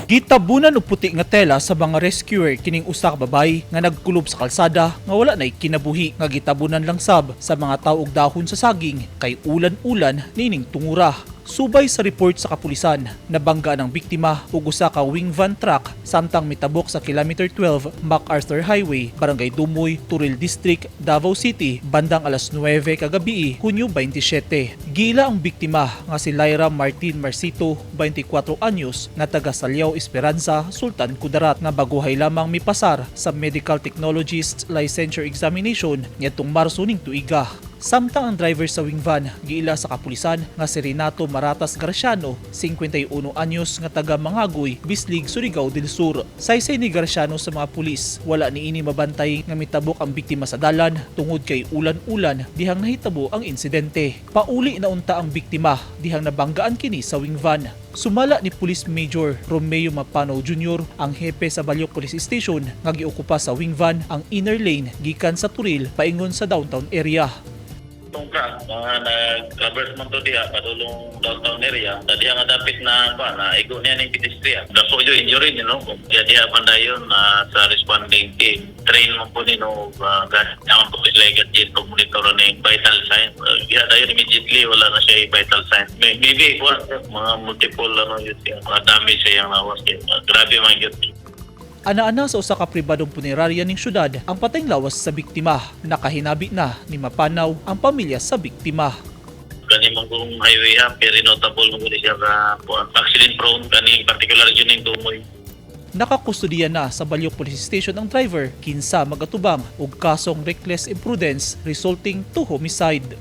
Gitabunan og puti nga tela sa mga rescuer kining usa ka babayi nga nagkulob sa kalsada nga wala nay kinabuhi, nga gitabunan lang sab sa mga tawo og dahon sa saging kay ulan-ulan nining tungura. Subay sa report sa kapulisan, nabangga ang biktima og usa ka wing van truck samtang mitabok sa kilometer 12 MacArthur Highway, Barangay Dumoy, Toril District, Davao City, bandang alas 9 kagabii, Hunyo 27. Giila ang biktima nga si Lyra Martin Marcito, 24 anyos, nga taga Saliao, Esperanza, Sultan Kudarat, nga baguhay lamang mipasar sa Medical Technologist Licensure Examination niadtong Marso ning tuiga. Samtang ang driver sa wing van giila sa kapulisan nga si Renato Maratas Garciano, 51 anyos, nga taga Mangagoy, Bislig, Surigao del Sur. Saysay ni Garciano sa mga pulis, wala niini mabantay nga mitabok ang biktima sa dalan tungod kay ulan-ulan dihang nahitabo ang insidente. Pauli na unta ang biktima dihang nabanggaan kini sa wing van. Sumala ni Police Major Romeo Mapano Jr., ang hepe sa Baliok Police Station, nga giokupa sa wing van ang inner lane gikan sa Toril paingon sa downtown area. Itong truck, mga nag-traverse man to diha, padulong downtown area. Sa diha nga dapit na pa, na igo niya ning pedestrian. Dako yo injury ni no. Kaya diha man dayon na sa responding team. Train man po ni no, man po sila gadget pag monitor ni vital sign. Diha dayon immediately wala na siya vital sign. Maybe kuan, mga multiple ano yun siya, mga damage sa iyang lawas. Kaya, grabe man yun. Ana-ana sa usa ka pribadong punerarya ning syudad ang patayng lawas sa biktima. Nakahinabi na ni Mapanaw ang pamilya sa biktima. Kani man kung highway ha, very notable mo siya ka kuan, accident prone kani particular yun ning Dumoy. Nakakustudiya na sa Baliok Police Station ang driver kinsa magatubang og kasong reckless imprudence resulting to homicide.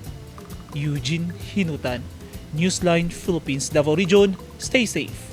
Eugene Hinutan, Newsline Philippines, Davao Region. Stay safe.